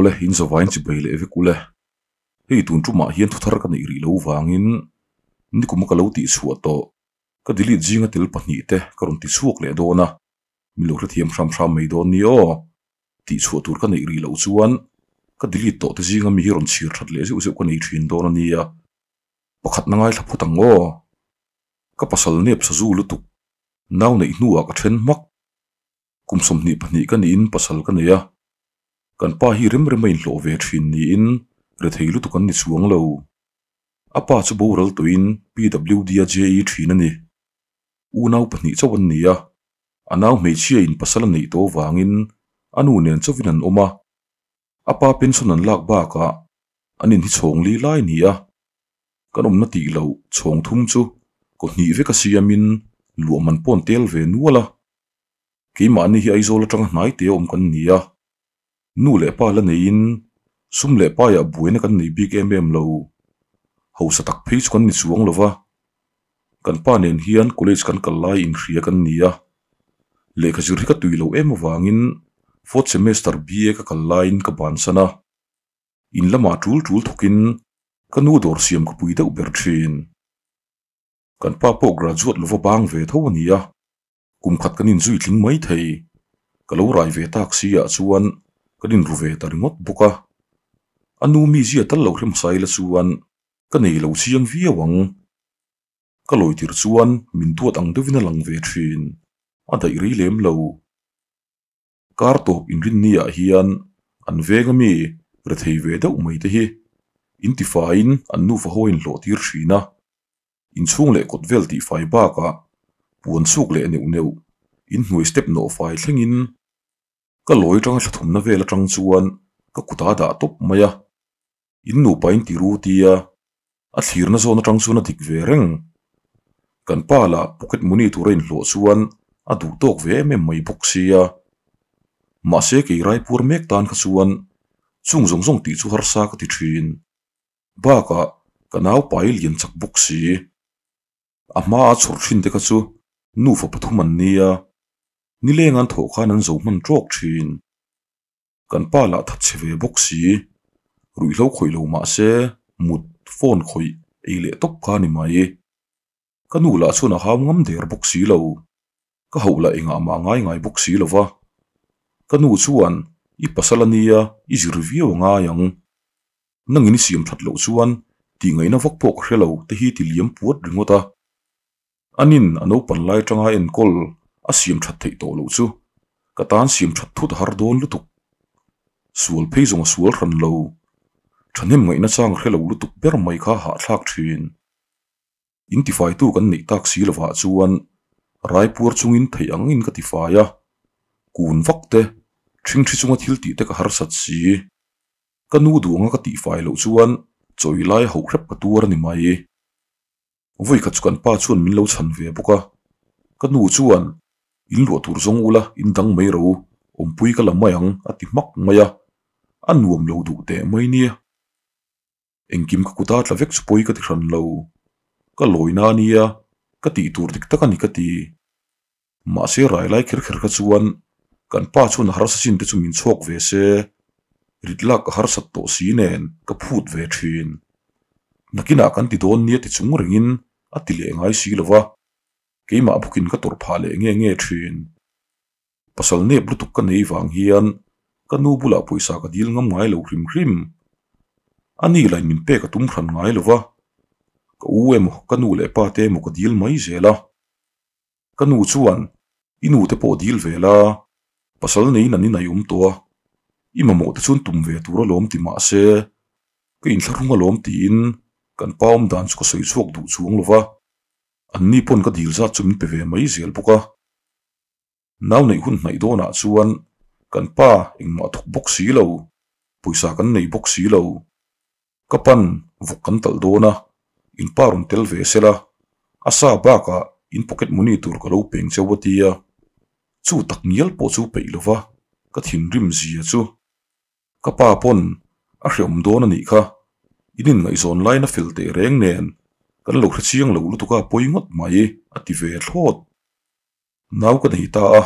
Awle, in zavain chibai leh vek ule. Hei tun tumah hian thuthar ka neih rih lo vangin nikum a ka lo tihchhuah tawh. Ka delete zinga tel pahnihte ka rawn tichhuak leh dawn a, min lo hrethiam hram hram mai dawn ni aw. Tihchhuah tur ka neih rih loh chuan ka delete tawh te zinga mi hi rawn chhir that leh zeuh zeuh ka nei thin dawn a nia. Pakhatna ngaithla phawt ang aw. Ka pasal nep sazu lutuk. Nau neih hnuah ka then hmak. Kum 22 ka niin pasal ka nei a. Kan pa hi rem rem a inhlawh ve thin niin rethei lutuk an ni chuang lo. A pa chu boral tawhin PWD a JE thin a ni. Unau pahnih chauh an ni a. A nau hmeichhia in pasal a neih tawh vangin a nu nen chauhin an awm a. A pa pension an lak bakah an in hi chhawng li lai ni a. Kan awmna tih loh chhawng thum chu kaw hnih vek a siamin luah man pawh an tel ve nual a. Keimahni hi Aizawl atanga hnai te awm kan ni a. Nu leh pa la neiin sum leh paiah buaina kan nei bik em em lo. Hausa tak phei chu kan ni chuang lo va. Kan pa nen hian college kan kal lai inhria kan ni a. Lehkha zir hi ka tui loh em avangin fourth semester BA ka kal laiin ka bansan a. In lamah tul tul thawkin ka nu dawr siam ka pui deuh ber thin. Kan pa pawh graduate lova bang ve tho a ni a. Kum khat kan inzui tling mai thei. Ka lo rai ve tak si ah chuan kan inru ve ta ringawt bawk a. A nu mizia tal lo hrem sai la chuan ka nei lo chiang viau ang. Ka lawi tir chuan min duat ang deuhin a lang ve thin. A daih rei lem lo. Kar tawp inrinni ah hian an veng ami rethei ve deuh mai te hi intifaiin an nufa haw inhlawh tir thin a. Inchhung leh kawt vel tihfai bakah puan chhuk leh neuh neuh inhnuai step nawh fai thlengin ka lawi atanga thla thumna vel atang chuan ka kut a dah tawp mai a. In nupa in ti ru tia a thlirna zawn atang chuan a dik ve reng. Kan pa lah pocket money tura inhlawh chuan a duh tawk ve em em mai bawk sia. Mahse kei raipuar mek tan kha chuan chung zawng zawng tih chu harsa ka ti thin. Bakah ka nau pai lian chak bawk si. A hma a chhawr thin te kha chu nufa pathum an nia. Nileng an thawh khan an zo hman tawk thin. Kan pa lah that chhe ve bawk si. Ruihhlo khawih lo mah se mut phone khawih ei leh tawp kha a ni mai. Ka nu lah chuan a hau ngam der bawk si lo. Ka hauh lah engah mah ngai ngai bawk si lo va. Ka nu chuan i pasal a nia i zir viau a ngai ang. Nangin i siam that loh chuan tih ngaihna vak pawh ka hre lo te hi ti liam puat ringawt a. Anin a naupan lai atanga enkawl a siam that theih tawh loh chu ka tan siam that thut a har dawn lutuk. Sual phei zawng a sual hran lo. Thahnem ngaihna chang hre lo lutuk ber mai kha hahthlak thin. In tifaitu kan neih tak si lovah chuan raipuar chungin theih angin ka tifai a, kun vak te, ṭhingṭhi chunga thil tih te ka harsat si. Ka nu duh anga ka tihfai loh chuan chawi lai hauh hrep ka tuar a ni mai. Vawi khat chu kan pa chuan min lo chhan ve bawk a, ka nu chuan in luah tur zawng ula in dang mai ro, awmpui ka la mai ang a ti hmak mai a, a nuam lo duh teh mai nia. Engkim ka kut a tla vek chu pawi ka ti hran lo. Ka lawina a nia, ka tih tur dik tak a ni ka ti. Mahse rai lai kher kher kha chuan kan pa chuan a harsa chin te chu min chhawk ve se, rit lak ka harsat tawh si nen ka phut ve thin. Nakinah kan ti dawn nia ti chung rengin a ti leh ngai si lo va, keimah bawkin ka tawrh phah leh nge nge thin. Pasal nep lutuk ka nei vang hian ka nu bulah pawisa ka dil ngam ngai lo hrim hrim. A ni lain min pek a tum hran ngai lo va, ka u emaw ka nu leh pa te emaw ka dil mai zel a. Ka nu chuan i nu te pawh dil ve la, pasal neiin an inai awm tawh a, i mamawh te chuan tum ve tur alawm ti mah se, ka inthlahrung alawm tiin kan pa awm dan chu ka sawi chhuak duh chuang lo va, anni pawn ka dil zat chu min pe ve mai zel bawk a. Nau neih hun hnaih dawnah chuan kan pa engmah thawk bawk si lo, pawisa kan nei bawk si lo. Ka pan vawk kan talh dawn a, in pa rawn tel ve sela, a sa bakah in pocket money tur ka lo peng cheu a tia. Chu tak ngial pawh chu peih lova ka thinrim zia chu. Ka pa pawn a hreawm dawn a nih kha, in inngaihzawn lain a fel teh reng nen kan lo hre chiang lo lutuk a pawi ngawt mai a ti ve thlawt. Nau ka nei ta a,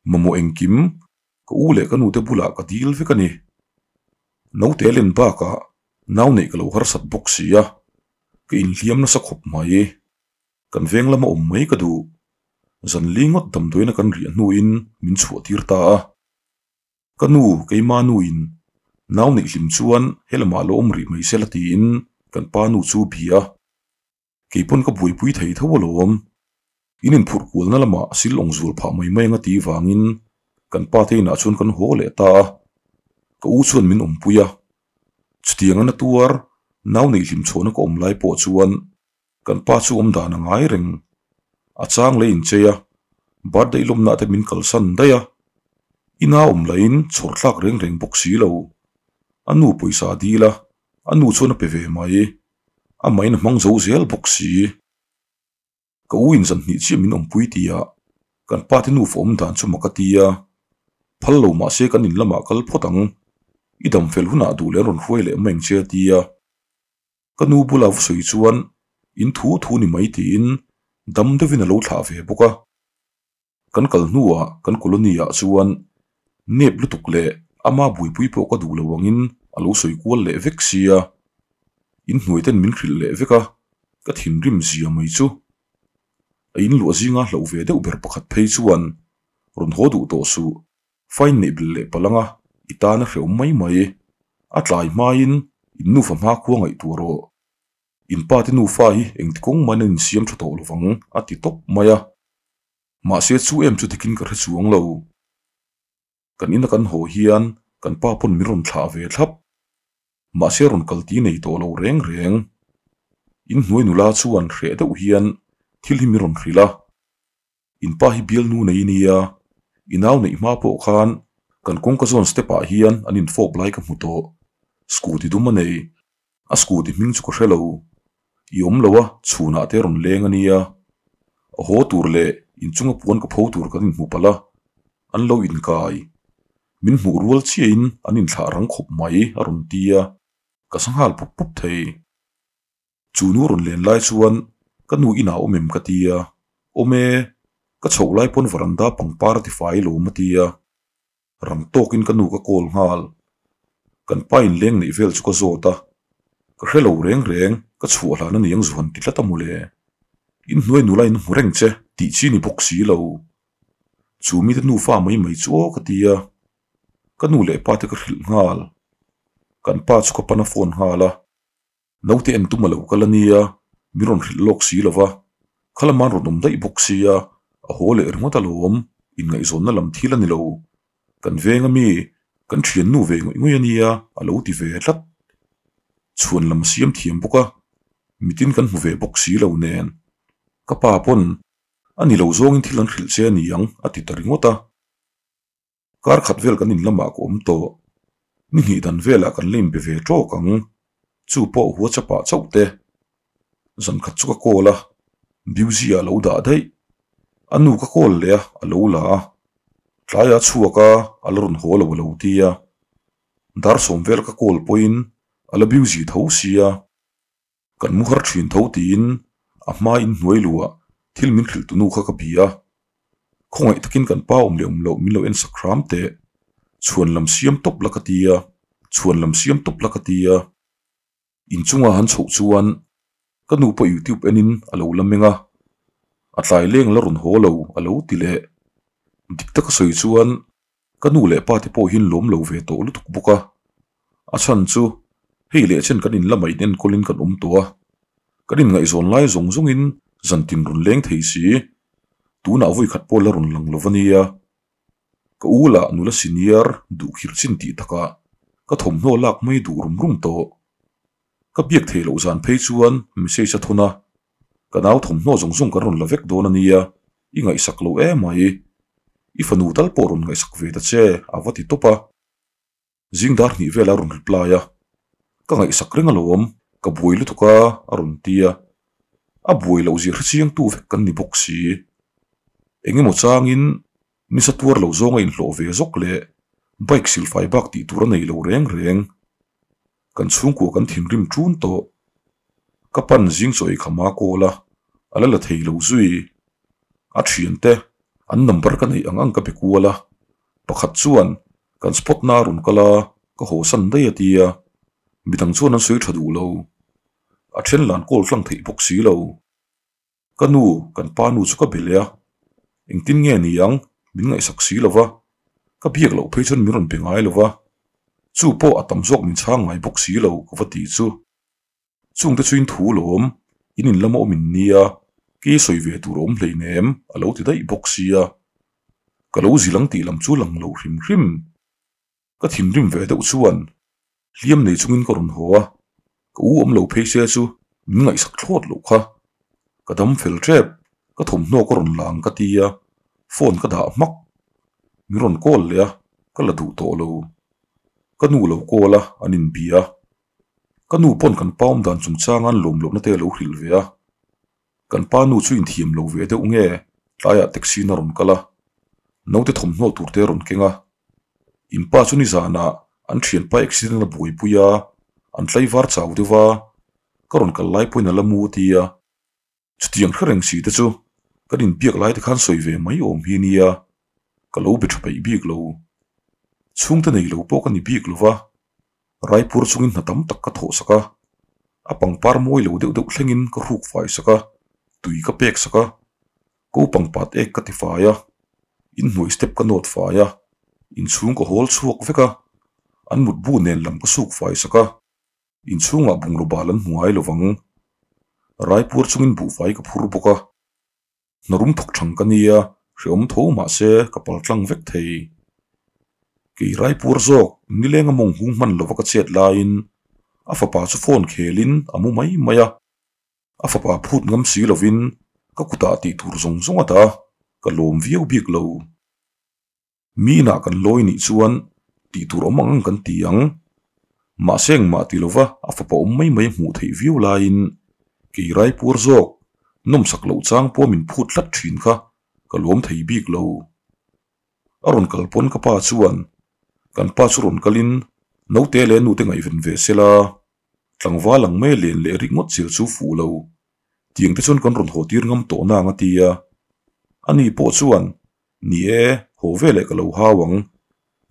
mamawh engkim ka u leh ka nute bulah ka dil vek a ni. Naute len bakah nau neih ka lo harsat bawk si a, ka inhliam nasa khawp mai. Kan veng lama awm mai ka duh. Zan li ngawt damdawiina kan riah hnuin min chhuah tir ta a. Ka nu, keima nuin nau neih hlim chuan helamah lo awm rih mai sela tiin kan pa nu chu bia a. Kei pawn ka buaipui thei tho alawm. In inphurh kualna lamah sil awng zual phah mai mai anga ti vangin kan pa te inah chuan kan haw leh ta a. Ka u chuan min awmpui a. Chutiang a na tuar nau neih hlim chhuahna ka awm lai pawh chuan kan pa chu awm dan a ngai reng. A chang leh inchei a, birthday lawmna te min kalsan daih a. Ina awm lahin chhawr thlak reng reng bawk si lo. A nu pawisa a dil a, a nu chuan a pe ve mai. Amahin a hmang zo zel bawk si. Ka u in zan hnih chiah min awmpui tia kan pa te nufa awm dan chu mak a ti a, phal lo mahse kan in lamah kal phawt ang, i dam fel hunah duh leh an rawn hruai leh mai ang che a ti a. Ka nu bula va sawi chuan in thu thu ni mai tiin dam deuhin a lo thlah ve bawk a. Kan kal hnuah kan colony ah chuan nep lutuk leh ama buaipui pawh ka duh lo angin a lo sawi kual leh vek sia. Inhnuai ten min hrilh leh vek a, ka thinrim zia mai chu. A inluah zinga hlauh ve deuh ber pakhat phei chuan rawn haw duh tawh suh, fine neih belh leh palh anga i tan a hrehawm mai mai. A tlai hmain in nufa hmakhua ngaihtuah rawh. In pa te nufa hi engti kawng main an insiam tha tawh lovang a ti tawp mai a. Mahse chu em chu dikin ka hre chuang lo. Kan ina kan haw hian kan pa pawn min rawn thlah ve thlap. Mahse rawn kal ti nei tawh lo reng reng. In hnuai nula chuan hreh deuh hian thil hi min rawn hrilh a. In pa hi bialnu nei nia, i nau neih hma pawh khan kan kawngka zawn step ah hian an infawp lai ka hmu tawh. Scooty dum a nei. A scooty hming chu ka hre lo. I awm lo a, chhunah te rawn leng a nia. A haw tur leh inchunga puan ka pho tur kan inhmu palh a, an lo inkai. Min hmuh rual chiahin an inthlah rang khawp mai a rawn ti a, ka sa nghal pup pup thei. Chu nu rawn len lai chuan ka nu inah awm em ka ti a, awm e, ka chhoh lai pawn varanda pangpar a tifai lawm a ti a, rang tawkin ka nu ka call nghal. Kan pa inleng neih vel chu ka zawt a, ka hre lo reng reng, ka chhuah hlan a niang zuhan ti tlat a mawle. Inhnuai nula in hmu reng che tih chi ni bawk si lo. Chu mite nufa mai mai chu aw ka ti a, ka nu leh pa te ka hrilh nghal. Kan pa chu ka pan a phone nghal a. Naute en tum a lo kal a nia, min rawn hrilh lawk si lo va, khalama'n rawn awm daih bawk sia, a haw leh ringawt alawm, inngaihzawnna lam thil a ni lo. Kan veng ami, kan thiannu ve ngawih ngawih a nia, a lo ti ve tlat. Chhuan lam a siam thiam bawk a, mitin kan hmu ve bawk si lo nen. Ka pa pawn, a ni lo zawngin thil an hrilh che a ni ang, a ti ta ringawt a. Kar khat vel kan in lamah ka awm tawh. Ni hnih dan velah kan la inbe ve tawk ang. Chu pawh WhatsApp ah chauh te. Zan khat chu ka call a, busy ah lo dah daih. A nu ka call leh a, a lo la a. Tlaiah a chhuak a, a la rawn haw lo a lo ti a. Dar sawm vel ka call pawhin a la busy tho sia. Kan mu har thin tho tiin a hma in hnuai luah thil min hrilh tunu kha ka bia a. Khawngaih takin kan pa awm leh awm loh min lo en sak hram teh. Chhuan lam siam tawp la ka ti a, chhuan lam siam tawp la ka ti a. Inchunga han chhoh chuan ka nu pawh youtube enin a lo la meng a, a tlai leng la rawn haw lo a lo ti leh. Dik taka sawi chuan ka nu leh pa te pawh hian lawm lo ve tawh lutuk bawk a. A chhan chu hei leh chen kan in lamah in enkawlin kan awm tawh a, kan inngaihzawn lai zawng zawngin zantin rawn leng thei si, tunah vawi khat pawh la rawn lang lo va nia. Ka u lah nula senior duh khirh chin tih takah ka thawmhnaw lak mai duh rum rum tawh. Ka biak theih loh zan phei chuan message a thawn a, ka nau thawmhnaw zawng zawng kan rawn la vek dawn a nia, i ngaihsak lo em mai, i fanu tal pawh rawn ngaihsak ve ta che a va ti tawp a. Zing dar hnih vel a rawn reply a, ka ngaihsak reng alawm, ka buai lutuk a a rawn ti a, a buai loh zir hrechiang tu vek kan ni bawk si. Eng emaw changin nisa tuar lo zawng a inhlawh ve zawk leh bike silfai bak tih tur a nei lo reng reng. Kan chhungkua kan thinrim ṭun tawh. Ka pan zing chaw ei kham a call a, a la la thei lo zui. A thiante an number ka neih ang ang ka be kual a, pakhat chuan Kan spot na a rawn kal a, Ka haw san daih a tia, midang chuan an sawi tha duh lo. A then lan kawl tlang theih bawk si lo. Ka nu, kan pa nu chu ka be leh a, engtin nge ni ang, min ngaihsak si lo va, ka biak loh phei chuan min rawn be ngai lo va, chu pawh a tam zawk min chhang ngai bawk si lo ka va ti chu. Chungte chu in thu lawm, in in lama awm in nia, kei sawi ve tur a awm hleinem a lo ti daih bawk sia. Ka lo zil ang tih lam chu lang lo hrim hrim. Ka thinrim ve deuh chuan hliam nei chungin ka rawn haw a, ka u awm lo phei se chu min ngaihsak thlawt loh kha. Ka dam fel tep, ka thawmhnaw ka rawn la ang ka ti a, phone ka dah hmak. Min rawn call leh a, ka la duh tawh lo. Ka nu lo call a, an inbia a. Ka nu pawn kan pa awm dan chungchanga an lawm lohna te a lo hrilh ve a. Kan pa nu chu inthiam lo ve deuh nge tlaiah taxi in a rawn kal a, naute thawmhnaw tur te a rawn keng a. In pa chu nizanah an thianpa accident a buaipui a, an tlaivar chau deuh a, ka rawn kal lai pawhin a la mu a ti a. Chutiang hre reng si te chu kan inbiak lai te khan sawi ve mai awm hi nia, ka lo be tha peih bik lo. Chhungte nei lo pawh ka ni bik lo va, Raipur chungin hna tam tak ka thawh sak a, a pangpar mawi lo deuh deuh thlengin ka hruk fai sak a, tui ka pek sak a, ko pangpat ek ka ti fai a, inhnuai step ka nawt fai a, inchhung ka hawl chhuak vek a, an mutbu nen lam ka suk fai sak a, inchhungah bungraw bal an hmu ngai lo vang. Raipur chungin buhfai ka phur bawk a. Hnarum thawk thang ka nia, hrehawm tho mahse ka pal tlang vek thei. Kei Raipur zawk nileng a mawng hung hman lova ka chet laiin a fapa chu phone khelin a mu mai mai a. A fapa phut ngam si lovin ka kutah tih tur zawng zawng a dah a, ka lawm viau bik lo. Mi inah kan lawi nih chuan tih tur awm ang ang kan ti ang. Mahse engmah ti lova a fapa awm mai mai hmuh theih viau laiin kei Raipur zawk nawmsak loh chang pawh min phut tlat thin kha ka lawm thei bik lo. A rawn kal pawn ka pa chuan kan pa chu rawn kalin naute leh nute ngaihven ve sela tlangval ang mai len leh rik ngawt zir chu fuh lo. Tiang te chuan kan rawn haw tir ngam tawh nang a ti a. Ani pawh chuan Ni e, haw veleh ka lo hau ang.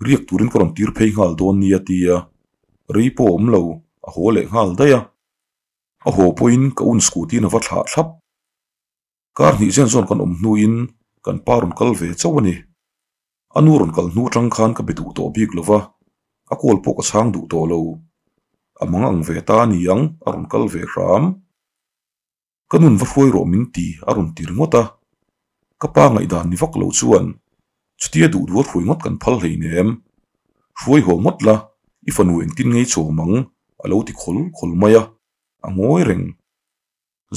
Riak turin ka rawn tir phei nghal dawn nia ti a, rei pawh a awm lo, a haw leh nghal daih a. A haw pawhin ka un scooty in a va thlah thlap. Kar hnih zen zawn kan awm hnuin kan pa rawn kal ve chauh a ni. A nu rawn kal hnu atang khan ka be duh tawh bik lo va, a call pawh ka chhang duh tawh lo. A mang ang ve ta a ni ang, a rawn kal ve hram. Ka nun va hruai rawh min ti a rawn ti ringawt a, ka pa ngaihdan ni vak lo chuan chutia duh duh a hruai ngawt kan phal hleinem, hruai haw ngawt la i fanu engtin ngei chawm ang a lo ti khawl khawl mai a, a ngawi reng.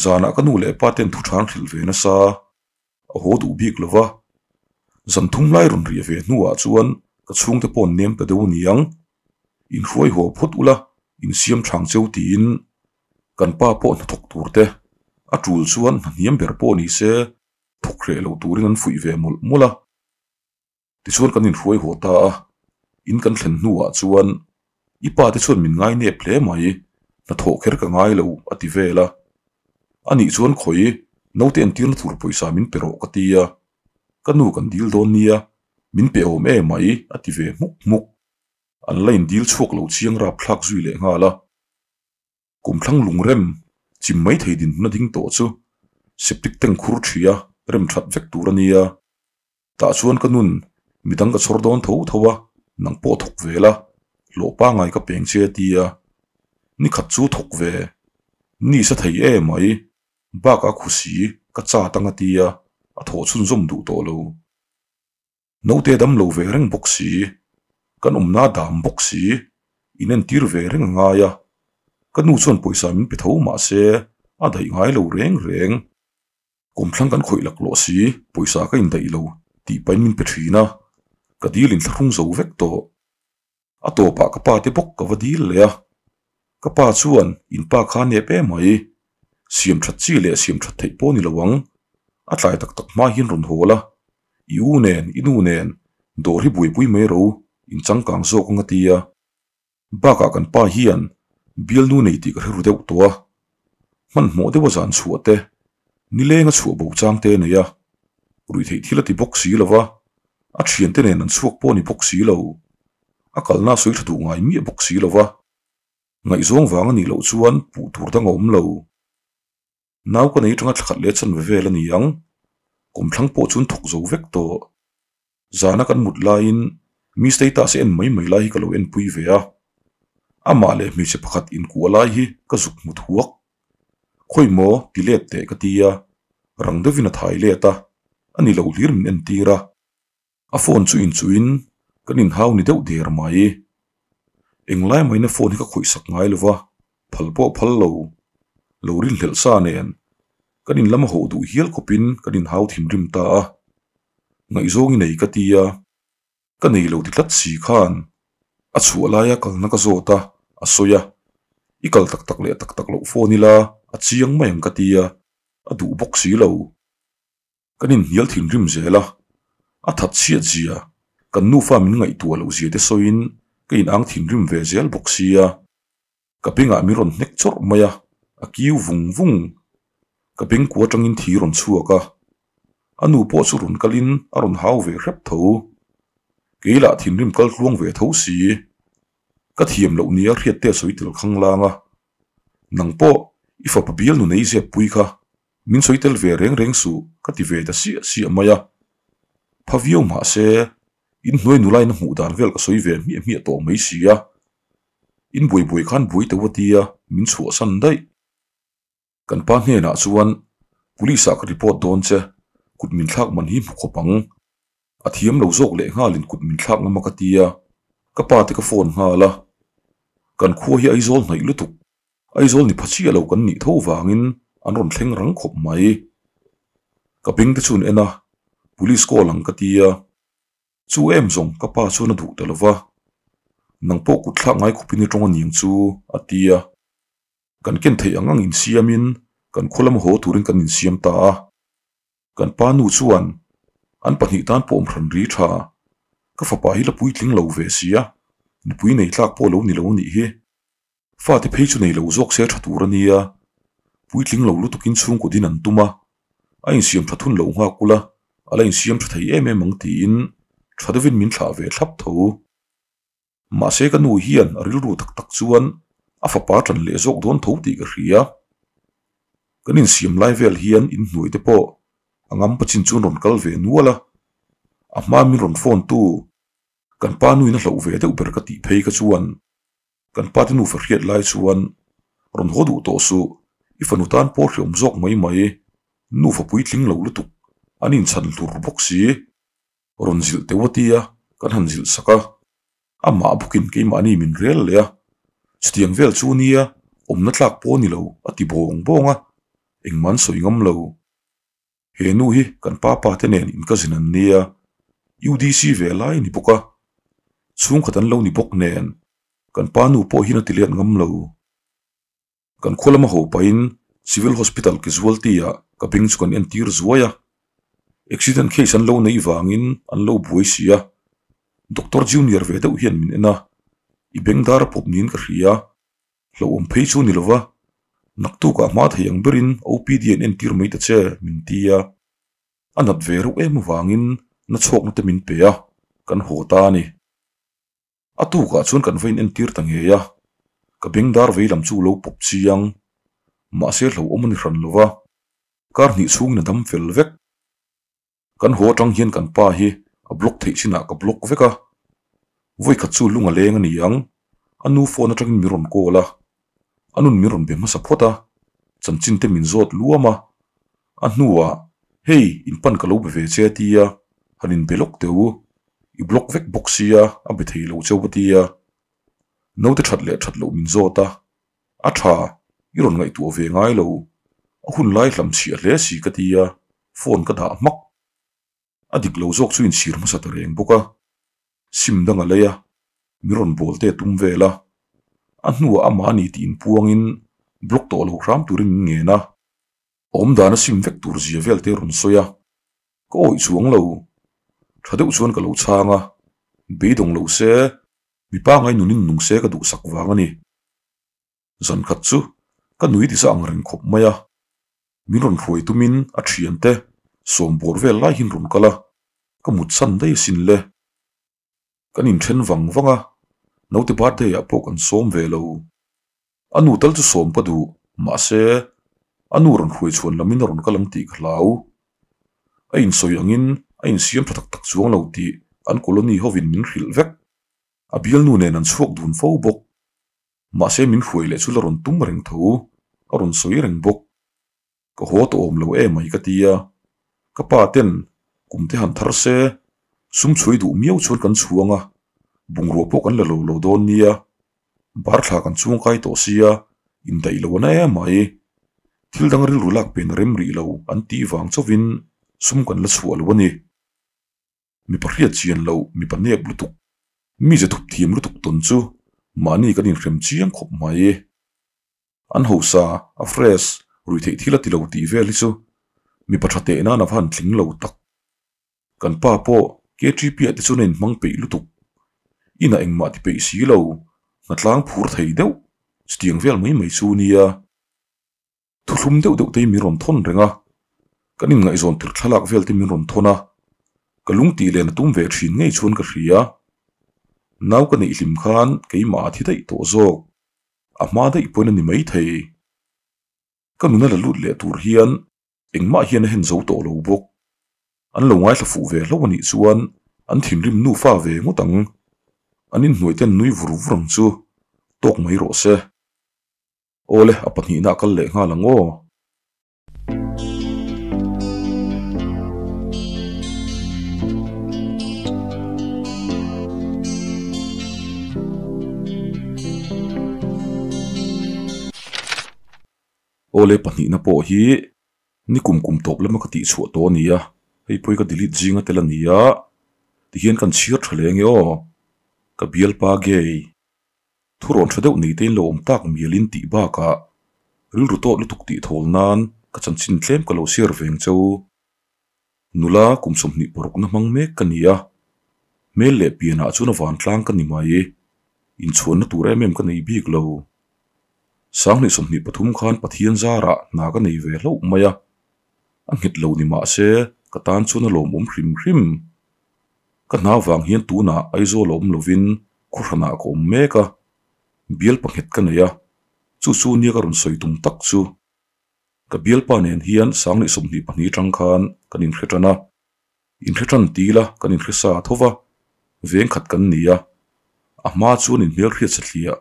Zanah ka nu leh pa ten thuchang hrilh ve nasa a haw duh bik lo va, zan thum lai rawn riah ve hnuah chuan ka chhungte pawh an nem ta deuh aniang, inhruai haw phawt ula insiam thang cheu tiin Kan pa pawh hnathawk tur te, a tul chuan hna hniam ber pawh ni se thawk hreh lo turin an fuih ve mawlh mawlh a. Tichuan kan inhruai haw ta a, in kan thlen hnuah chuan i pa te chuan min ngai nep hle mai, hnathawh kher ka ngai lo a ti vel a. Anih chuan khawi naute entirna tur pawisa min pe rawh ka ti a, ka nu kan dil dawn nia, min pe awm e mai a ti ve hmuk hmuk. An la indil chhuak lo chiang rapthlak zui leh nghal a. Kum thlang lungrem chim mai thei dinhmun a ding tawh chu septic tank khur thia rem that vek tur a nia. Tah chuan ka nun midang ka chhawr dawn tho tho a, nang pawh thawk ve la, hlawh pangai ka peng che a ti a. Ni khat chu thawk ve, ni sa thei e mai, bakah khusi ka chat ang a ti a, a thawh chhunzawm duh tawh lo. Naute dam lo ve reng bawk si, kan awmna dam bawk si, in entir ve reng a ngai a, ka nu chuan pawisa min pe tho mah se a daih ngai lo reng reng. Kawmthlang kan khawih laklawh si, pawisa ka indaih lo tih pahin min pe thin a, ka dil inthlahrung zo vek tawh. A tawpah ka pa te bawk ka va dil leh a, ka pa chuan in pa kha nep em mai, siam that chi leh siam that theih pawh ni lo ang, a tlai tak tak hma hian rawn hawl a, i u nen i nu nen dawr hi buaipui mai ro in changkang zawk ang a ti a, bakah kan pa hian bialnu nei tih ka hre ru deuh tawh a, hmanhmawh deuha zan chhuah te, nileng a chhuah bo chang te a nei a, ruihtheih thil a ti bawk si lo va, a thiante nen an chhuak pawh a ni bawk si lo. A kalna a sawi tha duh ngai miah bawk si lo va, ngaihzawng vang a nih loh chuan puh tur dang a awm lo. Nau ka nei atanga thlakhat leh chanve vel a ni ang, kawmthlang pawh chu an thawk zo vek tawh. Zana kan mut laiin mi status en mai mai lai hi ka lo enpui ve a, amah leh hmeichhe pakhat inkuah lai hi ka zuk hmu thuak. Khawi maw ti let teh ka ti a, rang deuhin a thai let a, a ni lo hlir min entir a. A phone chu inchuhin kan inhau ni deuh der mai. Englai maina phone hi ka khawih sak ngai lova, phal pawh phal lo, lo rinhlelh sa nen kan in lama hawh duh hial khawpin kan inhau thinrim ta a. Ngaihzawng i nei ka ti a, ka nei lo ti tlat si khan a chhuah laia kalna ka zawt a, a sawi a, i kal tak tak leh tak tak loh phone ila a chiang mai ang ka ti a, a duh bawk si lo. Kan inhnial thinrim zel a, a that chhiat zia, kan nufa min ngaihtuah loh zia te sawiin ka inang thinrim ve zel bawk sia. Ka bengah min rawn hnek chawrh mai a, a kiu vung vung. Ka bengkua atangin thi rawn chhuak a, a nu pawh chu rawn kalin a rawn hau ve hrep tho. Kei lah thinrim kal tluang ve tho si. Ka thiam loh nia hriat te a sawi tel khanglang a, Nang pawh i fapa bial nu nei zep pui kha Min sawi tel ve reng reng suh ka ti ve ta siah siah mai a. Pha viau mah se, in hnuai nulain a hmuh dan vel ka sawi ve hmiah hmiah tawh mai si a. In buai buai khan buai teuh a tia min chhuahsan daih. Kan pa hnenah chuan Police ah ka report dawn che, kut min thlak man hi hmu khawp ang. A thiam lo zawk leh nghalin kut min thlak ngam a ka tia, ka pa te ka phone nghal a. Kan khua hi Aizawl hnaih lutuk Aizawl ni pha chiah lo kan nih tho vangin an rawn thleng rang khawp mai. Ka beng te chuan en a, Police call ang ka ti a. Chu em zawng ka pa chuan a duh ta lo va. Nang pawh kut thlak ngai khawpin i tawng a niang chu a ti a. Kan ken theih ang ang insiamin kan khaw lama haw turin kan insiam ta a. Kan pa nu chuan an pahnih tan pawh awm hran ri tha. Ka fapa hi la puitling lo ve sia, nupui nei tlak pawh lo ni lo nih hi. Fate phei chu nei lo zawk se tha tur a nia, puitling lo lutukin chhungkaw din an tum a, a insiam tha thun lo nghak ula, a la insiam tha thei em em ang tiin tha deuhin min thlah ve thlap tho. Mahse ka nu hian a rilru tak tak chuan a fapa tan leh zawk dawn tho tih ka hria. Kan insiam lai vel hian inhnuai te pawh a ngam pachin chuan rawn kal ve nual a, a hma min rawn phone tu kan pa nuin a hlauh ve deuh ber ka tih phei kha chuan Kan pa te nufa hriat lai chuan rawn haw duh tawh suh, i fanu tan pawh hreawm zawk mai mai, nufa puitling lo lutuk, an inchhan hlur bawk si. Rawn zilh teuh a tia kan han zilh sak a, amah bawkin keimahni min rel leh a, chutiang vel chu nia awmna tlak pawh a ni lo a ti bawng bawng a, engmah an sawi ngam lo. He nu hi kan pa pa te nen in cousin an nia, UDC ve lai a ni bawk a, chhungkhat an lo ni bawk nen kan pa nu pawh hian a ti let ngam lo. Kan khaw lama haw pahin Civil Hospital casualty ah ka beng chu kan entir zuai a, accident case an lo neih vangin an lo buai si a, Doctor Junior ve deuh hian min en a, i beng dar a pawp niin ka hria. Hlauhawm phei chu ni lova, naktukah hma thei ang berin OPD an entir mai ta che, min ti a. A nat ve reuh em avangin na chhawkna te min pe a, kan haw ta a ni. A tukah chuan kan va in entir ta ngei a, ka bengdar vei lam chu lo pawp chiang. Mahse hlauhawm a ni hran lova, kar hnih chhungin a dam fel vek. Kan haw atang hian kan pa hi a block theih chinah ka block vek a, vawikhat chu lung a leng a ni ang, a nu phone atangin min rawn call a, a nun min rawn be hmasa phawt a, chanchin te min zawt luam a, a hnuah hei in pan ka lo be ve che a ti a, han in be lawk teh u, i block vek bawk sia a be thei lo cheu a ti a, naute that leh that loh min zawt a, a tha, i rawn ngaihtuah ve ngai lo, a hun lai hlam chhiah hle si ka ti a, phone ka dah hmak. A dik lo zawk chu inchhir hmasa ta reng bawk a, sim dang a lei a, min rawn bawl te tum vel a, a hnuah amah a ni tih inpuangin block tawh lo hram turin min ngen a, awmdan a sim vek tur zia vel te rawn sawi a, ka awih chuang lo. Tha deuh chuan ka lo chhang a, beidawng lo se, mipa ngai nunin nung se ka duhsak vang a ni. Zan khat chu ka nui ti sa ang reng khawp mai a, min rawn hruai tumin a thiante sawm bawr vel lai hian rawn kal a, ka mut chhan daih asin le. Kan inthen vang vang a, Naute birthday ah pawh kan sawm ve lo. A nu tal chu sawm ka duh, mahse, a nu rawn hruai chhuan lamin a rawn kal ang tih ka hlau. A insawi angin a insiam tha tak tak chuang lo tih an colony hovin min hrilh vek. A bialnu nen an chhuak dun fo bawk. Mahse min hruai leh chu la rawn tum reng tho, a rawn sawi reng bawk. Ka haw tawh awm lo emai ka ti a, ka pa ten kum te han thar se, sum chhuai duh miau chuan kan chhuang a, bungrua pawh kan la lo lo dawn nia, bar thla kan chuang kai tawh sia, indaih lo ana emai. Thil dang rilru lak pen a rem rih lo an tih vang chauhin sum kan la chhuah lo a ni. Mipa hriat chian loh, mipa nep lutuk, mize thup thiam lutuk tawn chu mahni kan inhrem chiang khawp mai. An hausa, a fresh, ruihtheih thil a ti lo tih vel hi chu mipa tha teh nan a va han tling lo tak. Kan pa pawh KTP ah te chuan a inhmang peih lutuk. Inah engmah ti peih si lo, hnatlang phur thei deuh, chutiang vel mai mai chu nia. Thuthlum deuh deuh te hi min rawn thawn reng a, kan inngaihzawn tir thlalak vel te min rawn thawn a, ka lung tih len a tum ve thin ngei chuan ka hria. Nau ka neih hlim khan keimah a thi daih tawh zawk. A hma daih pawhin a ni maithei. Ka nuna la lut leh tur hian engmah hian a hen zo tawh lo bawk. An lo ngaithla fuh ve hlauh a nih chuan an thinrim nufa ve ngawt ang. An inhnuai ten nui vur vur ang chu tawk mai rawh se. Awle, a pahnihna a kal leh nghal ang aw. Awle pahnihna pawh hi ni kum kum tawp lama ka tih chhuah tawh a ni a, hei pawh hi ka delete zinga tel a ni a, tihian kan chhiar tha leh ange aw, ka bialpa gay. Thurawn tha deuh nei tein lo awm tak mialin tih bakah rilru tawt lutuk tih thawl nan ka chanchin tlem ka lo share veng cheu. Nula kum 26 na hmang mek ka ni a, hmel leh pianah chuan a vantlang ka ni mai. Inchhuanna tur em em ka nei bik lo. 2023 khan Pathian zarah hna ka nei ve hlauh mai a, a nghet lo ni mah se ka tan chuan a lawmawm hrim hrim. Ka hna vang hian tunah Aizawl a awm lovin Khuhranah ka awm mek a, bial panghet ka nei a, chu chu nia ka rawn sawi tum tak chu. Ka bialpa nen hian 2022 atang khan kan inhre tan a, inhre tan ti ila kan inhre sa tho va, veng khat kan ni a, a hma chuan inhmelhriat sathliah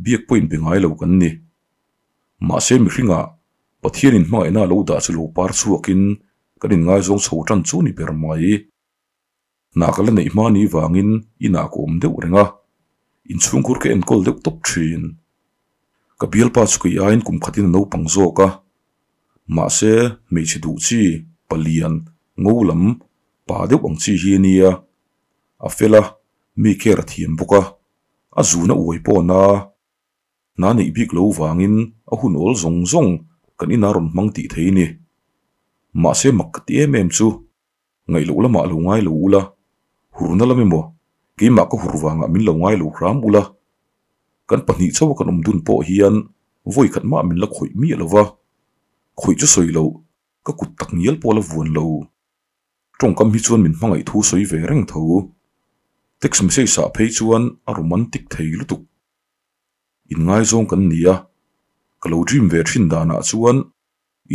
biak pawh inbe ngai lo kan ni. Mahse mihringah Pathian inhmangaihna a lo dah chu lo par chhuakin kan inngaizawng chho tan chu ni ber mai. Hna ka la neih hma ni vangin inah ka awm deuh reng a, inchhungkhur ka enkawl deuh tawp thin. Ka bialpa chu kei aiin kum khatin a naupang zawk a, mahse hmeichhe duh chi, palian, ngo lam, pa deuh ang chi hi a nia. A fel a, mi care a thiam bawk a, a zun a uai pawh a na. Hna neih bik lo vangin a hun awl zawng zawng kan inah rawn hmang tih thei a ni. Mahse mak ka ti em em chu. Ngaih loh lamah lo ngai lo ula, hurna lam emaw, keimah ka hur vangah min lo ngai lo hram ula. Kan pahnih chauha kan awm dun pawh hian vawi khat mah min la khawih miah lo va, khawih chu sawi loh, ka kut tak ngial pawh la vuan lo. Tawngkam hi chuan min hmangaih thu sawi ve reng tho. Text message ah phei chuan a romantic thei lutuk. Inngaizawng kan ni a, ka lo dream ve thin danah chuan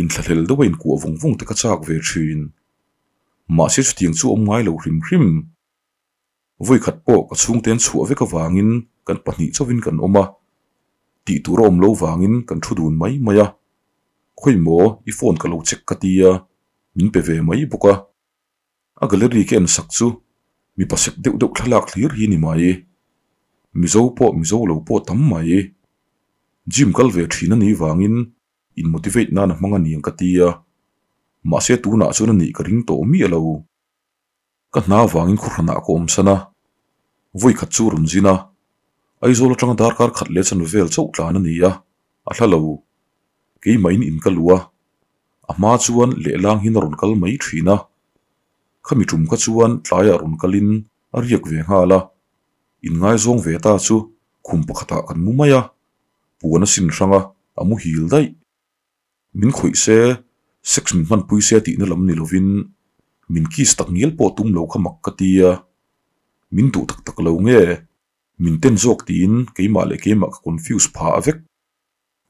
Inthlahlel deuh a inkuah vawng vawng te ka chak ve thin. Mahse chutiang chu awm ngai lo hrim hrim. Vawi khat pawh ka chhungte an chhuah vek avangin kan pahnih chauhin kan awm a. Tih tur a awm lo vangin kan thu dun mai mai a. Khawi maw i phone ka lo check ka ti a, min pe ve mai bawk a. A gallery ka en sak chu mipa sek deuh deuh thlalak hlir hi ni mai. Mizo pawh Mizo lo pawh tam mai. Gym kal ve thin a nih vangin in motivate nan a hmang a ni ang ka ti a, mahse tunah chuan a nih ka ring tawh miah lo. Ka hna vangin khuhranah ka awm san a, vawi khat chu rawn zin a, Aizawl atanga darkar khat leh chanve vel chauh tlan a ni a, a hla lo. Keimah in in ka luh a, a hma chuan lehlang hian a rawn kal mai thin a, khami tum kha chuan tlaiah rawn kalin a riak ve nghal a, inngaizawng ve ta chu khum pakhatah kan mu mai a. Puan a sin hrang a, a muhil daih. Min khawih se, sex min hmanpui se tihna lam ni lovin min kiss tak ngial pawh tum lo kha mak ka ti a. Min duh tak tak lo nge? Min ten zawk tiin keimah leh keimah ka confuse phah vek.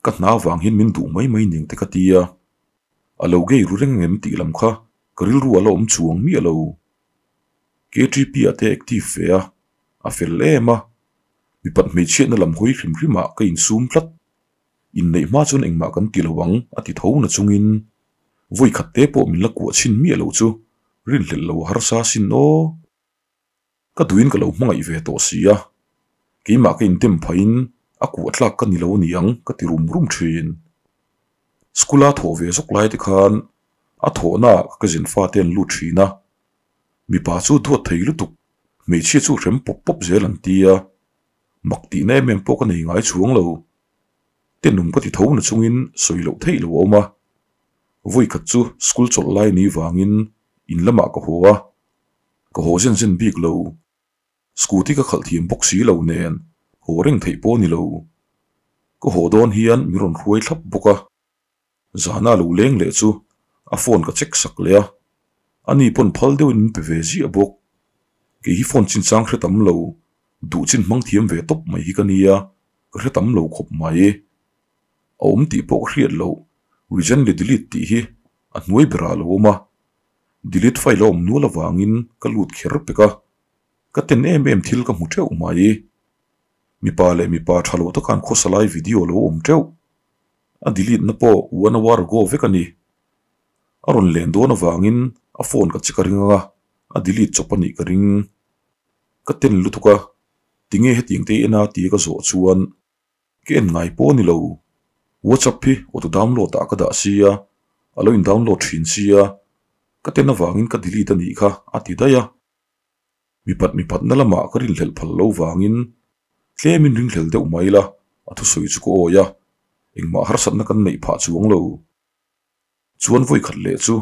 Ka hna vang hian min duh mai mai ning te ka ti a. A lo gay ru reng em tih lam kha ka rilru a la awm chuang miah lo. KTP ah te active ve a, a fel em a. Mipat hmeichhiatna lam hawi hrim hrim ah ka insum tlat. Inneih hma chuan engmah kan ti lo ang a ti tho na chungin vawi khat te pawh min la kuah chhin miah lo chu rinhlelh lo a harsa sin aw. Ka duhin ka lo hmangaih ve tawh si a, keimah ka indem phahin a kuah tlak ka ni lo a ni ang ka ti rum rum thin. School-a thawh ve zawk lai te khan a thawhnaah ka cousin fate an lut thin a, mipa chu duat thei lutuk, hmeichhia chu hrem pawp pawp zel an ti a, mak tihna em em pawh ka nei ngai chuang lo. Tenawm ka ti tho na chungin sawi loh theih lo a awm a, vawi khat chu school chawlh lai ni vangin in lamah ka haw a, Ka haw zen zen bik lo. Scooty ka khalh thiam bawk si lo nen haw reng theih pawh a ni lo. Ka haw dawn hian min rawn hruai thlap bawk a. Zana lo leng leh chu a phone ka check sak leh a. Ani pawn phal deuhin min pe ve ziah bawk. Kei hi phone chinchang hre tam lo, duh chin hmang thiam ve tawp mai hi ka nia, ka hre tam lo khawp mai. A awm tih pawh ka hriat loh, recently delete tih hi a hnuai berah a lo awm a. Delete file a awm nual avangin ka lut kher pek a, ka ten em em thil ka hmu teuh mai. Mipa leh mipa tha lo taka an khawsa lai video lo awm teuh. A delete na pawh one hour ago vek a ni. A rawn len dawn avangin a phone ka check a ring ang a, a delete chawp a nih ka ring. Ka ten lutuk a, tinge hetiang te i en a tia ka zawh chuan Ka en ngai pawh a ni lo. WhatsApp hi auto download ah ka dah sia, a lo in download thin sia, ka ten avangin ka delete a nih kha a ti daih a. Mipat mipatna lamah ka rinhlelh phal lo vangin tlemin ringhlel deuh mai la a thusawi chu ka awi a, engmah harsatna kan neih phah chuang lo. Chuan vawi khat leh chu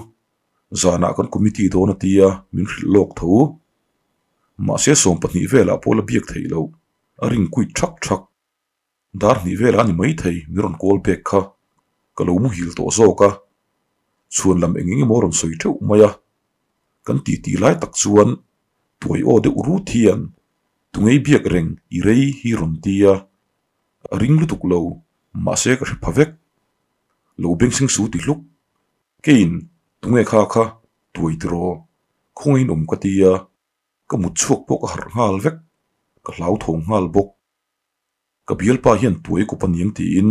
zanah kan committee dawn a tia min hrilh lawk tho. Mahse 20 velah pawh la biak theih loh a ring kuit thak thak. Dar hnih velah a ni maithei min rawn call back kha ka lo muhil tawh zawk a, chhuan lam eng eng emaw a rawn sawi teuh mai a. Kan titi lai tak chuan tuai aw deuh rut hian tungei biak reng i rei hi rawn ti a, a ring lutuk lo mahse ka hre pha vek. Lo beng seng su ti hluk. Keiin tunge kha kha tuai tiraw khawngain awm ka ti a, ka mut chhuak pawh ka harh nghal vek, ka hlauthawng nghal bawk. Ka bialpa hian tuai kawp a niang tiin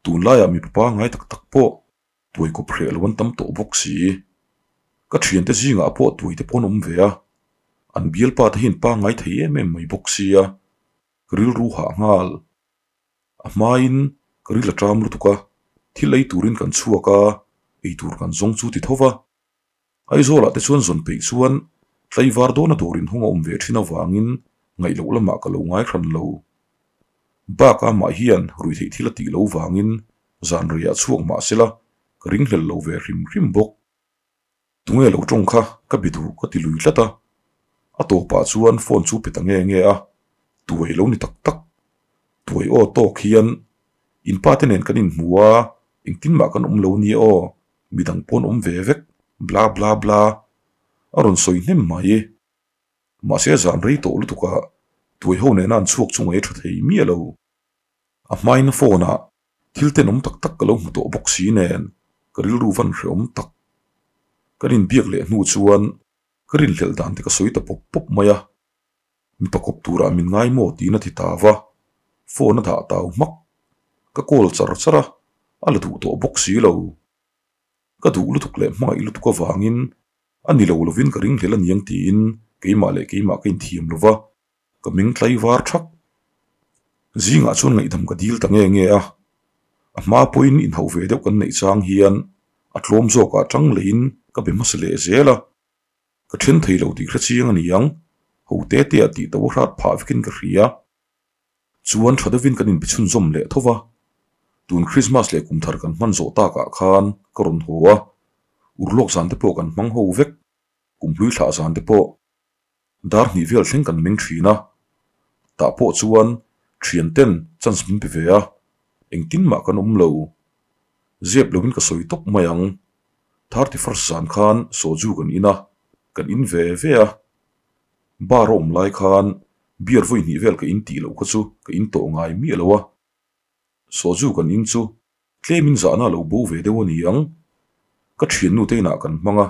tunlaiah mipa pangngai tak tak pawh tuai kawp hreh lo an tam tawh bawk si. Ka thiante zingah pawh tuai te pawh an awm ve a, an bialpa te hian pangngai thei em em mai bawk sia, ka rilru hah nghal. A hmain ka ril a ṭam lutuk a, thil ei turin kan chhuak a, ei tur kan zawng chu ti tho va. Aizawlah te chuan zawn peih chuan tlaivar dawna dawr inhawng a awm ve thin avangin ngaih loh lamah ka lo ngai hran lo. Bak amah hian ruihtheih thil a tih lo vangin zan reiah chhuak mah sela ka ringhlel lo ve hrim hrim bawk. Tunge lo tawng kha ka bi duh ka ti lui tlat a, a tawpah chuan phone chu pe ta nge nge a, tuai lo ni tak tak. Tuai aw tawk hian in pa te nen kan inhmu a, engtin mah kan awm lo nia aw, midang pawn awm ve vek, bla bla bla a rawn sawi hnem mai. Mahse zan rei tawh lutuk a, tuai ho nena an chhuak chu ngaih a tha thei miah lo. A hmain phone ah Thil tenawm tak tak ka lo hmu tawh bawk si nen ka rilru van hreawm tak. Kan inbiak leh hnu chuan ka rinhlelh dan te ka sawi ta pawp pawp mai a. Mipa kawp turah min ngai maw tiin a ti ta va, phone a dah tau hmak. Ka call char char a, a la duh tawh bawk si lo. Ka duh lutuk leh hmangaih lutuk avangin a ni lo lovin ka ringhlel aniang tiin keimah leh keimah ka inthiam lo va. Ka ming tlai var thak. Zingah chuan ngaihdam ka dil ta nge nge a. A hma pawhin inhauh ve deuh kan neih chang hian a tlawm zawkah tang leiin ka be hmasa leh zel a. Ka then thei lo tih hre chiang a ni ang, ho te te ah tih to a hrat phah vekin ka hria. Chuan tha deuhin kan inbe chhunzawm leh tho va. Tun Christmas leh kum thar kan hman zawh takah khan ka rawn haw a, urlawk zan te pawh kan hmang ho vek, kum hlui thlah zan te pawh. Dar hnih vel thleng kan meng thin a, tah pawh chuan thian ten chance min pe ve a, engtin mah kan awm lo. Zep loin ka sawi tawp mai ang. 31st zan khan soju kan in a, kan in ve ve a. Bar a awm lai khan Beer vawi hnih vel ka in tih loh kha chu ka in tawh ngai miah lo a. Soju kan in chu tlemin zahna a lo bo ve deuh a ni ang. Ka thiannu te inah kan hmang a,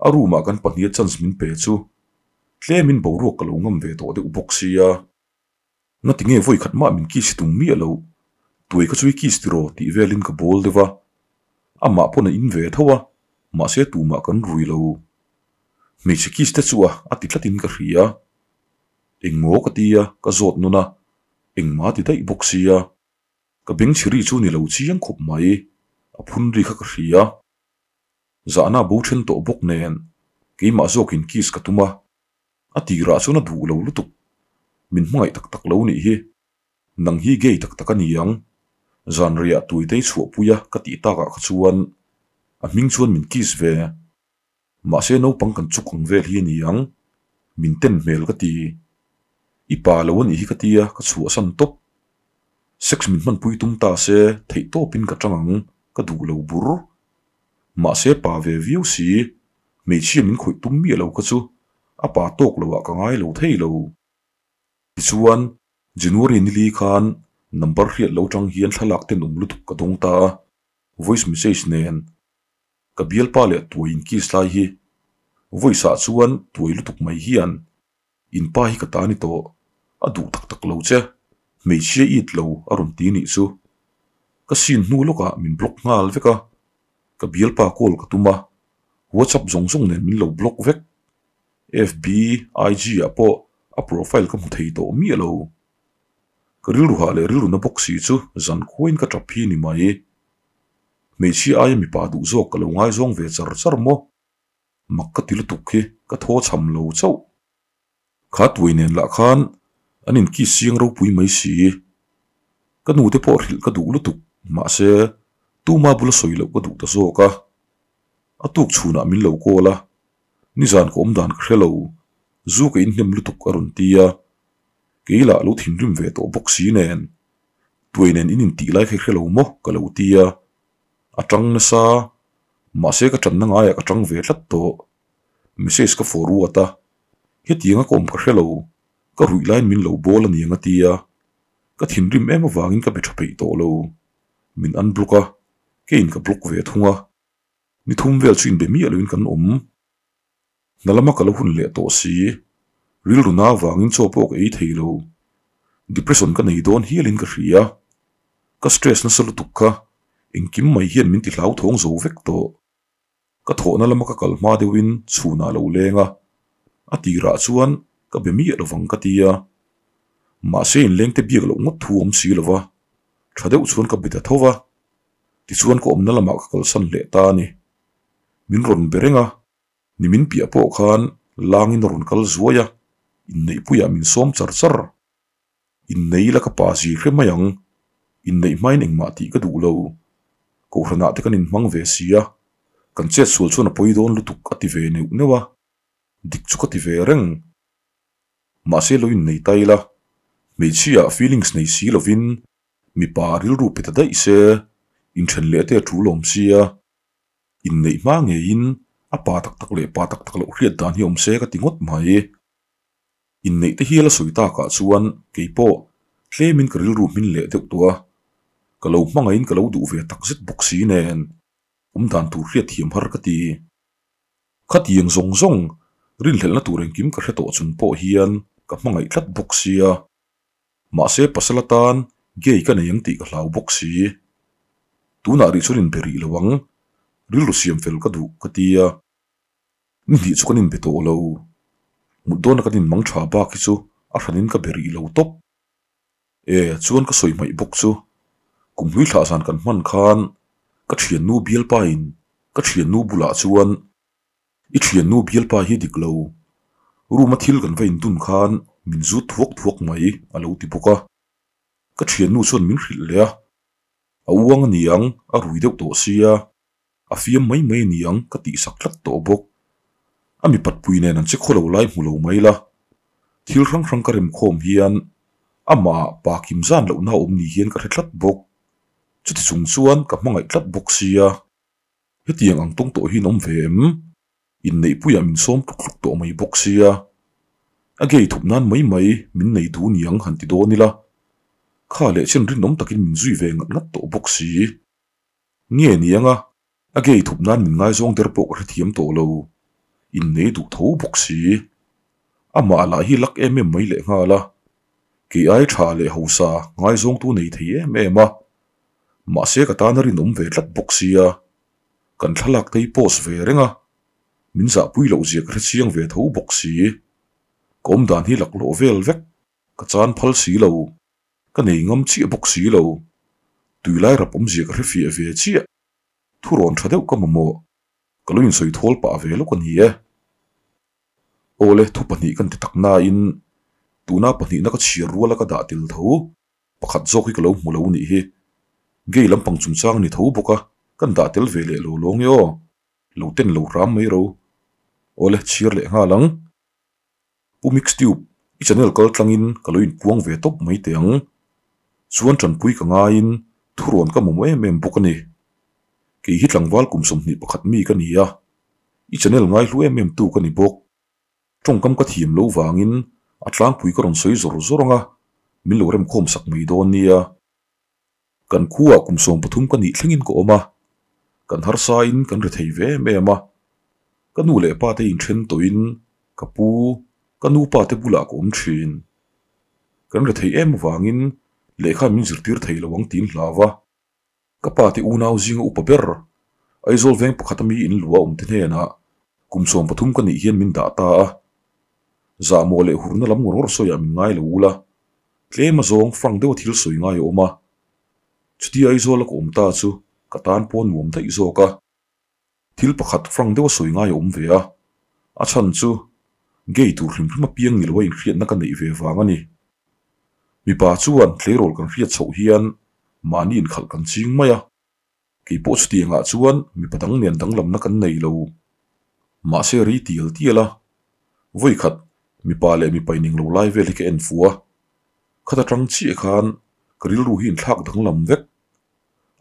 a room ah kan pahniha chance min pe chu tlemin boruak ka lo ngam ve tawh deuh bawk sia. Ngati nge vawi khat mah min kiss tum miah lo, tuai kha chu i kiss tiraw tih velin ka bawl deuh a, amah pawn a in ve tho a, mahse tumah kan rui lo. Hmeichhe kiss te chu a a ti tlatin ka hria. Engmaw ka ti a, ka zawt nawn a, engmah a ti daih bawk sia. Ka bengchhi ri chu ni lo chiang khawp mai, a phun ri kha ka hria. Zahna bo then tawh bawk nen keimah zawkin kiss ka tum a, A tirah chuan a duh lo lutuk. Min hmangaih tak tak lo nih hi. Nang hi gay tak tak a ni ang. Zanriah tuitei chhuahpuia ka tih takah kha chuan a hming chuan min kiss ve. Mahse naupang kan chuk ang vel hi a ni ang. Min ten hmel ka ti. I pa lo a nih hi ka tia ka chhuahsan tawp. Sex min hmanpui tum ta se theihtawpin ka tang ang ka duh lo bur. Mahse pa ve viau si Hmeichhia min khawih tum miah lo kha chu a pa tawk lo ah ka ngai lo thei lo. Tichuan, January nili khan number hriat lo tang hian thlalak tenawm lutuk ka dawng ta a, voice message nen. Ka bialpa leh tuai in kiss lai hi voice ah chuan tuai lutuk mai hian in pa hi ka ta ni tawh, a duh tak tak lo che, hmeichhia it lo a rawn ti nih chu. Ka scene hnu lawkah min block nghal vek a, ka bialpa call ka tum a, WhatsApp zawng zawng nen min lo block vek. FB, IG ah pawh a profile ka hmu thei tawh miah lo. Ka rilru hah leh rilru na bawk si chu zan khuain ka tap hi ni mai. Hmeichhia aia mipa duh zawk ka lo ngaizawng ve char char maw? Mak ka ti lutuk hi ka thaw chham lo chauh. Kha tuai nen lah khan an in kiss siang ropui mai si. Ka nu te pawh hrilh ka duh lutuk mahse tuma bula sawi loh ka duh ta zawk a. A tuk chhunah min lo call a, nizan ka awm dan ka hre lo, zu ka inhnem lutuk a rawn ti a. Kei lah lo thinrim ve tawh bawk si nen tuai nen in intih lai kha i hre lo maw ka lo ti a. A tang nasa, mahse ka tanna ngaiah ka tang ve tlat tawh. Message ka forward a, hetianga ka awm ka hre lo, ka ruih laiin min lo bawl a niang a ti a, ka thinrim em avangin ka be tha peih tawh lo. Min unblock a, keiin ka block ve thung a, ni thum vel chu inbe miah loin kan awm. Hna lama ka lo hun leh tawh si, rilru na avangin chaw pawh ka ei thei lo. Depression ka nei dawn hialin ka hria. Ka stress nasa lutuk kha engkim mai hian min ti hlauthawng zo vek tawh. Ka thawhna lama ka kal hma deuhin chhunah a lo leng a, a tirah chuan ka be miah lovang ka ti a. Mahse inlengte biak loh ngawt thu awm si lova, tha deuh chuan ka be ta tho va. Tichuan ka awmna lamah ka kalsan leh ta a ni. Min rawn be reng a, nimin piah pawh khan langin a rawn kal zuai a, inneihpuiah min sawm char char. Innei la ka pa zir hre mai ang, inneih hmain engmah tih ka duh lo. Kohhranah te kan inhmang ve si a, kan chet sual chuan a pawi dawn lutuk a ti ve neuh neuh a, dik chu ka ti ve reng. Mahse lo innei ta ila, hmeichhia ah feelings nei si lovin mipa rilru pe ta daih se, inthen leh te a tul awm sia. Inneih hma ngeiin a pa tak tak leh pa tak tak loh hriat dan hi awm se ka ti ngawt mai. Inneih te hial a sawi takah chuan kei pawh tlemin ka rilru hmin leh deuh tawh a, ka lo hmangaihin ka lo duh ve tak zet bawk si nen awm dan tur hriat thiam har ka ti. Khatiang zawng zawng rinhlelhna tur engkim ka hre tawh chung pawh hian ka hmangaih tlat bawk sia. Mahse pasal atan gay ka nei ang tih ka hlau bawk si. Tunah rih chuan inbe rih lo ang, rilru siam fel ka duh ka ti a. Ni hnih chu kan inbe tawh lo. Mut dawna kan inmang tha bak hi chu a hranin ka be rih lo tawp. E, chuan ka sawi hmaih bawk chu. Kum hlui thlah zan kan hman khan ka thiannu bialpain ka thiannu bulah chuan I thiannu bialpa hi dik lo. Room a thil kan va indun khan min zut thuak thuak mai a lo ti bawk a. Ka thiannu chuan min hrilh leh a. A uang a niang a rui deuh tawh sia. A fiam mai mai a ni ang ka tihsak tlat tawh bawk. A mipat pui nen an che khaw lo lai hmu lo mai la. Thil hrang hrang ka rem khawm hian amah ah pa kim zan lohna a awm ni hian ka hre tlat bawk. Chuti chung chuan ka hmangaih tlat bawk sia. Hetiang ang tawng tawh hi an awm ve em? Inneihpuiah min sawm tluk tluk tawh mai bawk sia. A gay thup nan mai mai min nei duh niang han ti dawn ila, kha leh chen rinawm takin min zui ve ngat ngat tawh bawk si. Nge niang a, a gay thup nan min ngaizawng der pawh ka hrethiam tawh lo. Innei duh tho bawk si. Amah lah hi lak em em mai lehnghal a, kei ai tha leh hausa ngaizawngtu nei thei em em a, mahse ka tan a rinawm ve tlat bawk sia, kan thlalak te hi post ve reng a, min zahpui loh zia ka hrechiang ve tho bawk si. Ka awmdan hi laklawh vel vek, ka chan phal si lo, ka nei ngam chiah bawk si lo, tuilai rap awmzia ka hrefiah ve chiah, thurawn tha deuh ka mamawh, ka lo insawi thawl pah ve lawk a ni e. Awle, thu pahnih kan ti tak nain tuna pahnihna ka chhiar ruala ka dah tel tho, pakhat zawk hi ka lo hmu lo nih hi. Gay lampang chungchang ni tho bawk a, kan dah tel ve leh lo lawng e aw. Lo ten lo hram mai ro. Awle, chhiar leh nghal ang. Pu Mixtube, i channel kal tlangin ka lo inpuang ve tawp mai teh ang. Chuan tanpui ka ngaiin thurawn ka mamawh em em bawk a ni. Kei hi tlangval kum 21 mi ka ni a, i channel ngaihlu em em tu ka ni bawk. Tawngkam ka thiam lo vangin a tlangpui ka rawn sawi zawr zawr ang a, min lo remkhawm sak mai dawn nia. Kan khuaah kum 13 ka nih thlengin ka awm a, kan harsain kan ri thei ve em em a. Ka nu leh pa te inthen tawhin ka pu, ka nu pa te bulah ka awm thin. Kan ri thei em avangin lehkha min zirtir thei lo ang tiin hlau a. Ka pa te unau zinga upa ber, Aizawl veng pakhat ami in lua awm te hnenah kum 13 ka nih hian min dah ta a. Zahmawh leh hurna lam ngawr ngawr sawiah min ngai lo ula, tlem azawng frank deuha thil sawi ngai a awm a. Chutia Aizawl a ka awm ta chu ka tan pawh nuam daih zawk a. Thil pakhat frank deuha sawi ngai a awm ve a, a chhan chu gay tur hrim hrim apiang ni loa inhriatna ka neih ve vang a ni. Mipa chuan tleirawl kan hriat chhoh hian mahni inkhalh kan ching mai a, kei pawh chutiangah chuan mipa dang nen danglamna kan nei lo. Mahse ri tial tial a, vawi khat mipa leh mipa ineng lo lai vel hi ka en fuh a, khat atang chiah khan ka rilru hi inthlak danglam vek.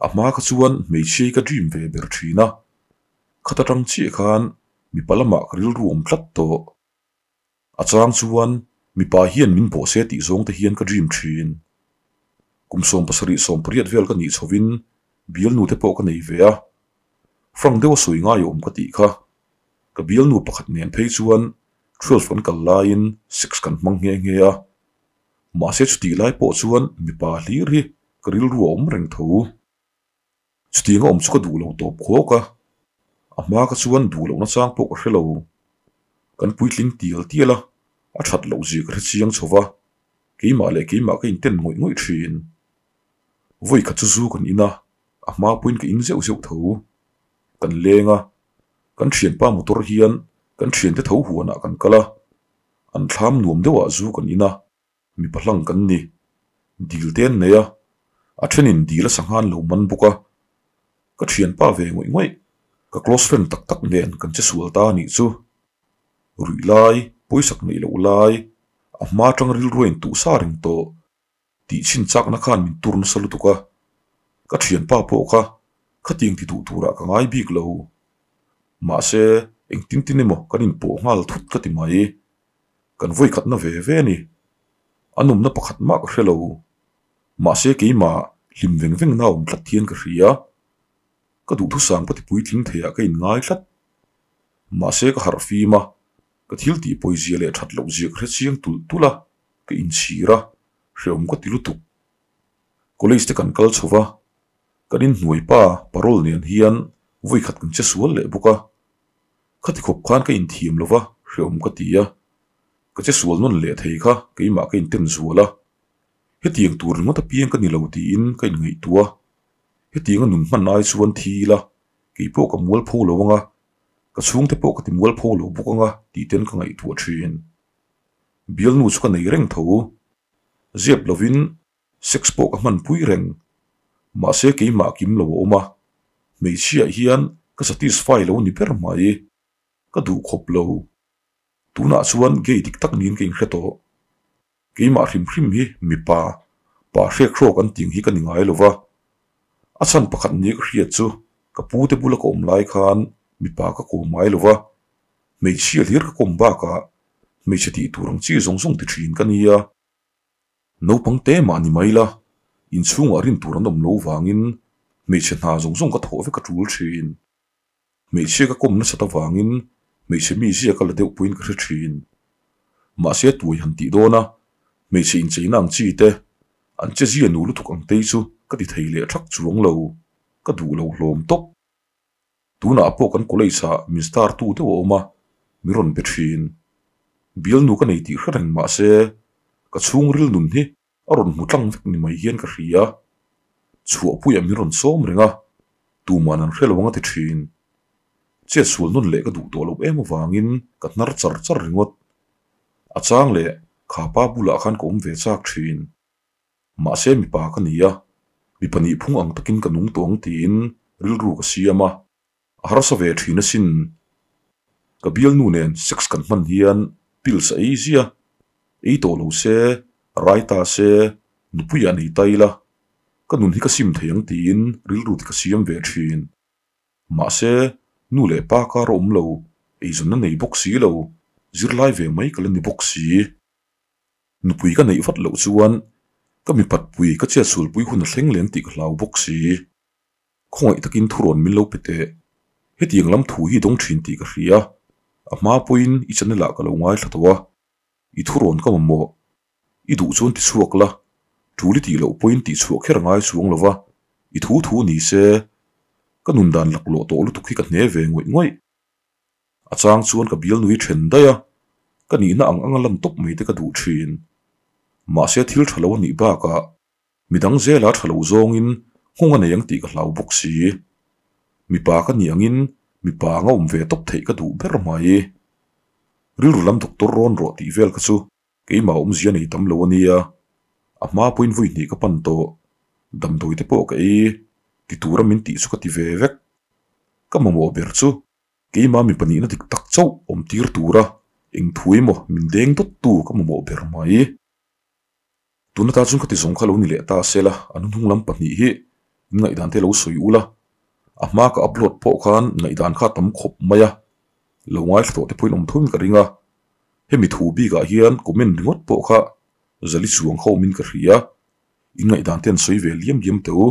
A hma kha chuan hmeichhia hi ka dream ve ber thin a, khat atang chiah khan mipa lamah ka rilru awm tlat tawh. A chang chuan mipa hian min bawh se tih zawng te hian ka dream thin. Kum 70 80 vel ka nih chhovin bialnu te pawh ka nei ve a, frank deuha sawi ngai awm ka tih kha. Ka bialnu pakhat nen phei chuan 12 kan kal laiin sex kan hmang nghe nghe a, Mahse chutih lai pawh chuan mipa hlir hi ka rilru a awm reng tho. Chutiang a awm chu ka duh lo tawp khawk a, a hma kha chuan duh lohna chang pawh ka hre lo. Kan puitling tial tial a, a that loh zia ka hre chiang chho va, keimah leh keimah ka inten ngawih ngawih thin. Vawi khat chu zu kan in a, a hma pawhin ka in zeuh zeuh tho. Kan leng a, kan thianpa motor hian kan thiante tho huanah kan kal a, An thlam nuam deuhah zu kan in a, mipa hlang kan ni. Dil te an nei a, a thenin dil a sangha an lo man bawk a. Ka thianpa ve ngawih ngawih, ka close friend tak tak nen kan che sual ta a nih chu. Ruih lai, pawisak neih loh lai, a hma atang rilru a intuh sa reng tawh. Tih chhin chakna khan min tur nasa lutuk a, ka thianpa pawh kha khatiang ti duh turah ka ngai bik lo. Mahse, engtin tin emaw kan inpawh nghal thut ka ti mai. Kan vawi khatna ve ve a ni. A nawmna pakhat mah ka hre lo. Mahse, keimah hlim veng veng na awm tlat hian ka hria. Ka duhthusam ka ti puitling theiah ka inngai tlat. Mahse, ka harh fim a, ka thil tih pawizia leh that lohzia ka hre chiang tulh tulh a. Ka inchhir a, hreawm ka ti lutuk. College te kan kal chho va, kan inhnuai pa parole nen hian vawi khat kan che sual leh bawk a. Khati khawp khan ka inthiam lo va, hreawm ka ti a. Ka che sual nawn leh thei kha keimah ka inten zual a. Hetiang tur ringawt apiang ka ni lo tiin ka inngaihtuah a. Hetianga nun hman ai chuan thi ila, keipawh ka mualpho lo ang a, ka chhungte pawh ka ti mualpho lo bawk ang a tih ten ka ngaihtuah thin. Bialnu chu ka nei reng tho. Ziap lovin sex pawh ka hmanpui reng. Mahse keimah kim lo a awm a, hmeichhiah hian ka satisfy lo ni ber mai. Ka duh khawp lo. Tunah chuan gay dik tak niin ka inhre tawh. Keimah hrim hrim hi mipa, pa hrek hrawk an ting hi ka ni ngai lo va. A chhan pakhat nia ka hriat chu ka pute bula ka awm lai khan mipa ka kawm ngai lo va. Hmeichhia hlir ka kawm bakah. Hmeichhe tih tur ang chi zawng zawng ti thin ka nia. Naupang te mah ni mai la, inchhungah rin tur an awm lo vangin hmeichhe hna zawng zawng ka thawh vek a tul thin. Hmeichhia ka kawm nasat avangin hmeichhe mi zia ka la deuh pawhin ka hre thin. Mahse tuai han tih dawn a, hmeichhe incheina ang chi te, an che zia nu lutuk ang tei chu ka ti thei leh thak chuang lo, ka duh lo hlawm tawp. Tunah pawh kan college ah min star tu deuh a awm a, min rawn be thin. Bialnu ka nei tih hre reng mahse ka chhungril nun hi a rawn hmu tlang vek ni mai hian ka hria. Chhuahpuiah min rawn sawm reng a, tuman an hre lo ang a ti thin. Chet sual nawn leh ka duh tawh loh em avangin ka hnar char char ringawt. A chang leh kha pa bulah khan ka awm ve chak thin. Mahse mipa ka ni a, mipa nih phung ang takin ka nung tawh ang tiin rilru ka siam a. A harsa ve thin asin. Ka bialnu nen sex kan hman hian pills a ei zia. Ei tawh lo se, rai ta se, nupuiah nei ta ila, ka nun hi ka sim thei ang tiin rilru te ka siam ve thin. Mahse, nu leh pa kar a awm lo, eizawnna nei bawk si lo, zirlai ve mai ka la ni bawk si. Nupui ka neih vat loh chuan ka mipatpui ka chiatsulpui hun a thleng leng tih ka hlau bawk si. Khawngaih takin thurawn min lo pe teh. Hetiang lam thu hi dawng thin tih ka hria. A hma pawhin i channel ah ka lo ngaithla tawh a. I thurawn ka mamawh. I duh chuan ti chhuak la. Tul i tih loh pawhin tih chhuah kher a ngai chuang lo va. I thu thu ni se. Ka nun dan laklawh tawh lutuk hi ka hne ve ngawih ngawih. A chang chuan ka bial nui then daih a. Ka nihna ang anga lan tawp mai te ka duh thin. Mahse thil tha lo a nih bakah Midang zela tha lo zawngin nghawng a nei ang tih ka hlau bawk si. Mipa ka nih angin mipa anga awm ve tawp theih ka duh ber mai. Rilru lam doctor rawn rawh tih vel kha chu keimah awmzia nei tam lo a nia. A hma pawhin vawi hnih ka pan tawh. Damdawi te pawh ka ei ti tura min tih chu ka ti ve vek. Ka mamawh ber chu keimah mipa nihna dik tak chauh awm tir tura eng thu emaw min deng dawt tu ka mamawh ber mai. Tuna ta chuan ka ti zawng kha lo ni leh ta se la, an hnung lam pahnih hi in ngaihdan te lo sawi ula, a hma ka upload pawh khan ngaihdan kha a tam khawp mai a, lo ngaithla tawh te pawhin awm thuin ka ring a, hemi thu bikah hian comment ringawt pawh kha zali chuang kha awmin ka hria, in ngaihdan te an sawi ve liam liam teh u.